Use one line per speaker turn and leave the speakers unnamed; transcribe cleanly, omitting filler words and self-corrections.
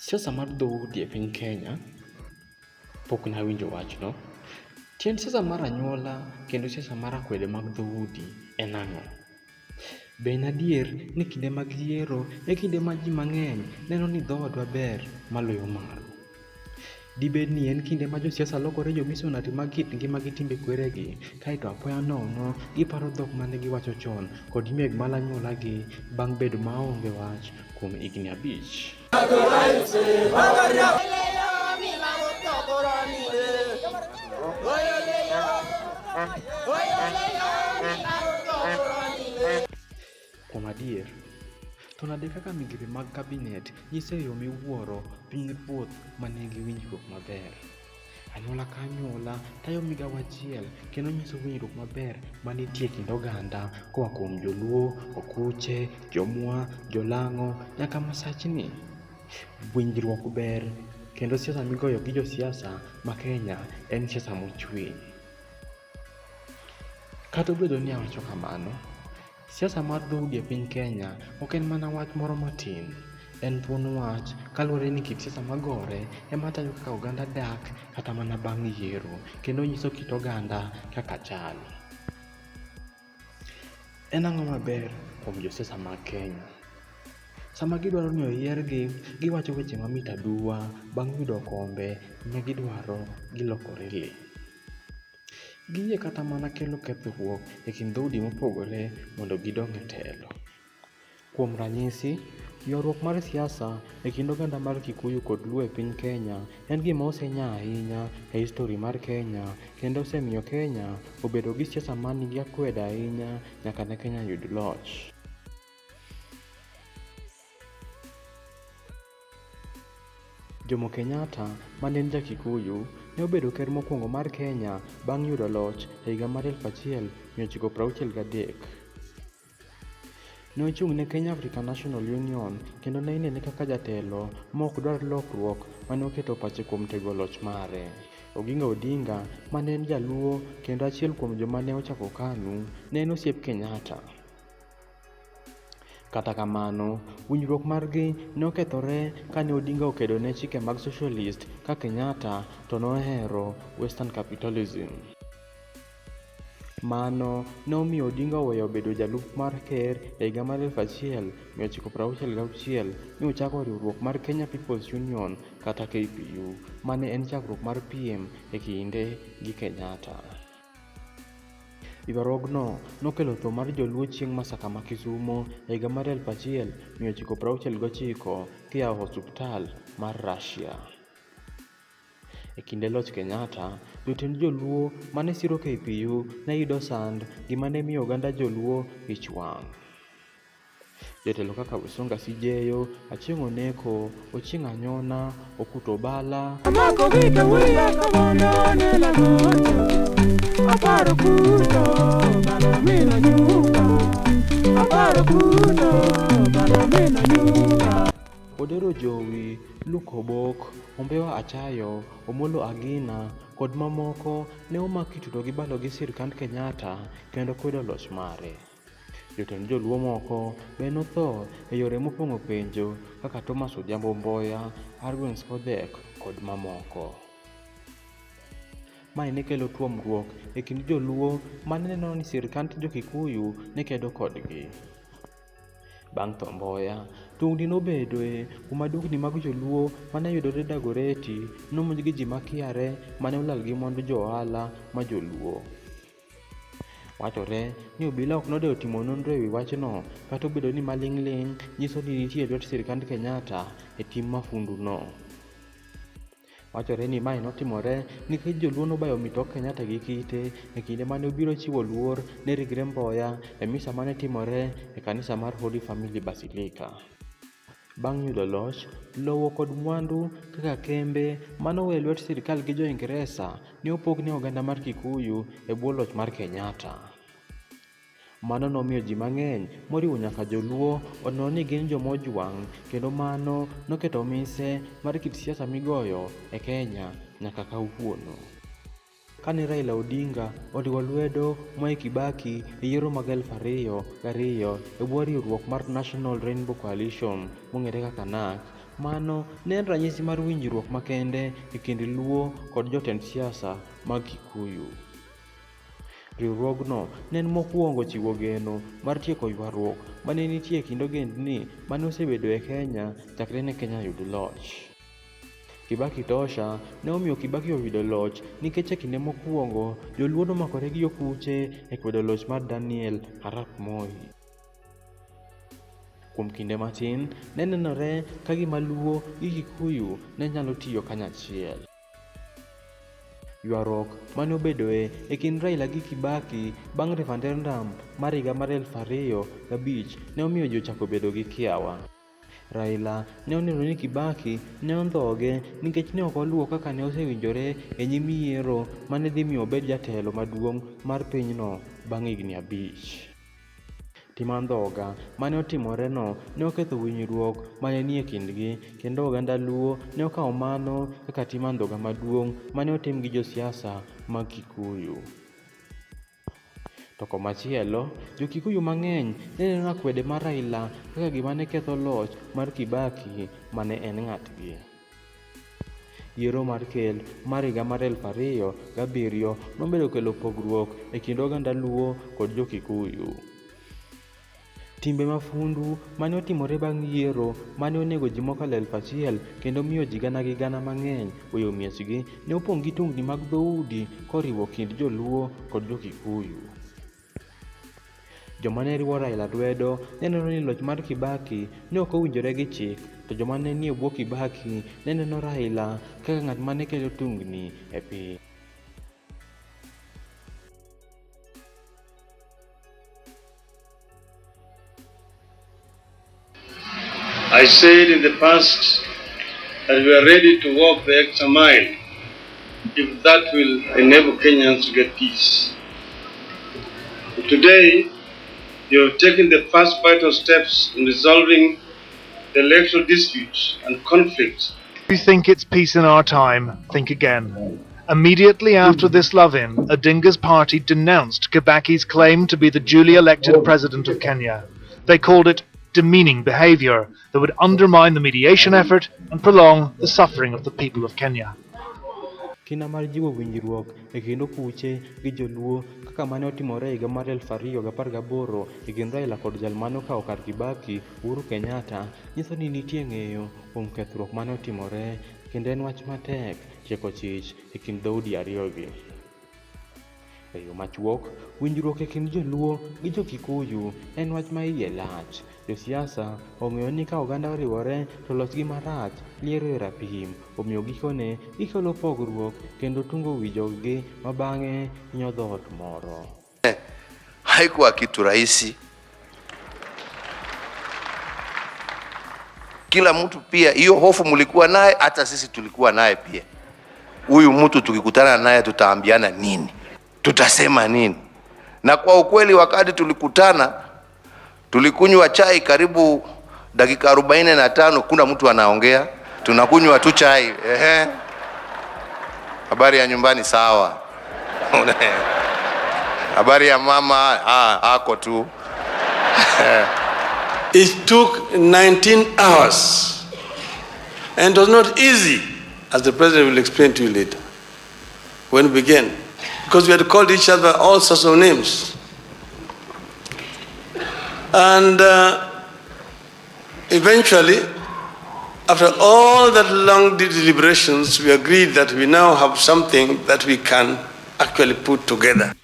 Siasa mar dhoudi e piny Kenya, pok nawinjo wachno. Tiend siasa mar anyuola kendo siasa mar akwede mag dhoudi en ang'o? Be en adier ni kinde mag yiero e kinde ma ji mang'eny neno ni dhoodwa ber maloyo maru? Dibed ni en kinde ma josiasa lokore jomisonari mag kit ngima gi timbe kweregi, kae to apoya nono giparo dhok ma ne giwacho chon kod meg mal anyuolagi bang' bedo maonge wach kuom higni 5? Kuom adier, to nade kaka migepe mag kabinet nyiso e yo miwuoro pinyruoth ma nigi winjruok maber? Anyuola ka anyuola tayo migawo achiel kendo nyiso winjruok maber manitie e kind oganda koa kuom joluo, okuche, jomwa, jolang'o nyaka masachni. Winjruok ber kendo siasa migoyo gi josiasa ma Kenya en siasa mochwiny. Kata obedo ni awacho kamano, siasa mar dhoudi e piny Kenya ok en mana wach moro matin. En thuon wach kaluwore ni kit siasa magore ema tayo kaka oganda dak kata mana bang' yiero kendo nyiso kit oganda kaka chal. En ang'o maber kuom josiasa mag Kenya? Sama gidwaro ni oyiergi, giwacho weche mamit aduwa, bang' yudo kombe ne gidwaro gilokore lee. Giyie kata mana kelo kethruok e kind dhoudi mopogore mondo gidong e telo. Kuom ranyisi, ywaruok mar siasa e kind oganda mar Kikuyu kod Luo e piny Kenya en gima osenya ahinya e histori mar Kenya kendo osemiyo Kenya obedo gi siasa ma nigi akwede ahinya nyaka ne Kenya yud loch. Jomo Kenyatta, ma ne en ja-Kikuyu, ne obedo ker mokwongo mar Kenya bang' yudo loch e higa mar 1963. Ne ochung' ne Kenya African National Union kendo ne inene kaka jatelo ma ok dwar lokruok ma ne oketo pache kuom tego loch mare. Oginga Odinga, ma ne en jaluo kendo achiel kuom joma ne ochako KANU, ne en osiep Kenyatta. Kata kamano, winjruok margi ne okethore kane Odinga okedo ne chike mag socialist ka Kenyatta to nohero Western capitalism. Mano ne omiyo Odinga oweyo bedo jalup mar ker e higa mar 1966 mi ochako riwruok mar Kenya People's Union kata KPU, ma ne en chakruok mar piem e kinde gi Kenyatta. Ywaruogno nokelo tho mar joluo chieng' masaka ma Kisumo e higa mar 1969 kiyawo osuptal mar Russia. E kinde loch Kenyatta, jotend joluo mane siro KPU ne yudo sand, gima ne miyo oganda joluo ich wang'. Jotelo kaka Wesonga Sijeyo, Achieng' Oneko, Ochieng' Anyona, Okuto Obala,
Amako gika wiya kabondo ne lagocho Aparo kuto balo mina nyuka Aparo kuto balo mina nyuka
Odero Jowi, Luke Obok, Ombewa Achayo, Omolo Agina kod mamoko ne omak kitudo gi balo gi sirkand Kenyatta kendo kwedo loch mare. Jotend joluo moko be notho e yore mopong'o penjo kaka Thomas Odhiambo Mboya, Argwings Kodhek kod mamoko. Mae ne kelo tuomruok e kind joluo mane neno ni sirkand jo-Kikuyu ne kedo kodgi. Bang' tho Mboya, tungni nobedoe kuma dukni mag joluo mane yudore Dagoretti nomonj gi ji makiare mane olal gi mwandu jo ohala ma joluo. Wachore ni obila ok nodewo timo nonro ewi wachno kata obedo ni maling'ling' nyiso ni nitie lwet sirkand Kenyatta e tim mahunduno. Wachore ni mae notimore nikech joluo nobayo mitok Kenyatta gi kite e kinde mane obiro chiwo luor ne ringre Mboya e misa mane timore e kanisa mar Holy Family Basilica. Bang' yudo loch, lowo kod mwandu kaka kembe mane owe e lwet sirkal gi jo-Ingresa ne opog ne oganda mar Kikuyu e bwo loch mar Kenyatta. Mano nomiyo ji mang'eny moriwo nyaka joluo oneno ni gin joma ojwang' kendo mano noketo mise mar kit siasa migoyo e Kenya nyaka kawuono. Kane Raila Odinga oriwo lwedo Mwai Kibaki e yiero mag 2002 e bwo riwruok mar National Rainbow Coalition mong'ere kaka NARC, mano ne en ranyisi mar winjruok makende e kind Luo kod jotend siasa mag Kikuyu. Riwruogno ne en mokwongo chiwo geno mar tieko ywaruok ma ne nitie e kind ogendni ma ne osebedo e Kenya chakre ne Kenya yud loch. Kibaki Tosha ne omiyo Kibaki oyudo loch nikech e kinde mokwongo joluo nomakore gi okuche e kwedo loch mar Daniel Arap Moi. Kuom kinde matin, ne nenore ka gima Luo gi Kikuyu ne nyalo tiyo kanyachiel. Ywaruok mane obedoe e kind Raila gi Kibaki bang' referendum mar higa mar 2005 ne omiyo ji ochako bedo gi kiawa. Raila ne oneno ni Kibaki ne ondhoge nikech ne ok oluwo kaka ne osewinjore e nyim yiero ma ne dhi miyo obed jatelo maduong' mar pinyno bang' higni abich. Tim andhoga mane otimoreno ne oketho winjruok mane nie kindgi kendo oganda Luo ne okawo mano kaka tim andhoga maduong' mane otim gi josiasa mag Kikuyu. To komachielo, jo-Kikuyu mang'eny ne neno akwede mar Raila kaka gima ne ketho loch mar Kibaki ma ne en ng'atgi. Yiero mar ker mar higa mar 2007 nomedo kelo pogruok e kind oganda Luo kod jo-Kikuyu. Timbe mafundu mane otimore bang' yiero mane onego ji mokalo 1,000 kendo miyo ji gana gi gana mang'eny weyo miechgi ne opong' gi tungni mag dhoudi koriwo kind joluo kod jo-Kikuyu. Joma ne riwo Raila lwedo ne neno ni loch mar Kibaki ne ok owinjore gi chik, to joma ne nie bwo Kibaki ne neno Raila kaka ng'at mane kelo tungni e piny.
I said in the past that we are ready to walk the extra mile if that will enable Kenyans to get peace. Today, you have taken the first vital steps in resolving the electoral disputes and conflicts.
If you think it's peace in our time, think again. Immediately after this love-in, Odinga's party denounced Kibaki's claim to be the duly elected president of Kenya. They called it demeaning behavior that would undermine the mediation effort and prolong the suffering of the people of Kenya.
Kinda mar jiwo winjruok e kind okuche gi joluo kaka mane otimore e higa mar 2018 e kind Raila kod jal mane okawo kar Kibaki, Uhuru Kenyatta, nyiso ni nitie ng'eyo kuom kethruok mane otimore kendo en wach matek tieko chich e kind dhoudi ariyogi. E yo machuok, winjruok e kind joluo gi jo-Kikuyu en wach ma iye lach. Josiasa ong'eyo ni ka oganda oriwore to lochgi marach liero e rapim, omiyo gikone gikelo pogruok kendo tungo wi joggi ma bang'e hinyo dhoot moro.
Haikuwa kitu rahisi. Kila mtu pia hiyo hofu mlikuwa naye, hata sisi tulikuwa naye pia. Huyu mtu tukikutana naye tutaambiana nini? Tutasema nini? Na kwa ukweli, wakati tulikutana tulikunywa chai karibu dakika 45, kuna mtu anaongea, tunakunywa tu chai. Ehe, habari ya nyumbani sawa. Habari ya mama, ah, ako tu.
It took 19 hours and it was not easy, as the president will explain to you later, when we began, because we had called each other all sorts of names. And eventually, after all that long deliberations, we agreed that we now have something that we can actually put together.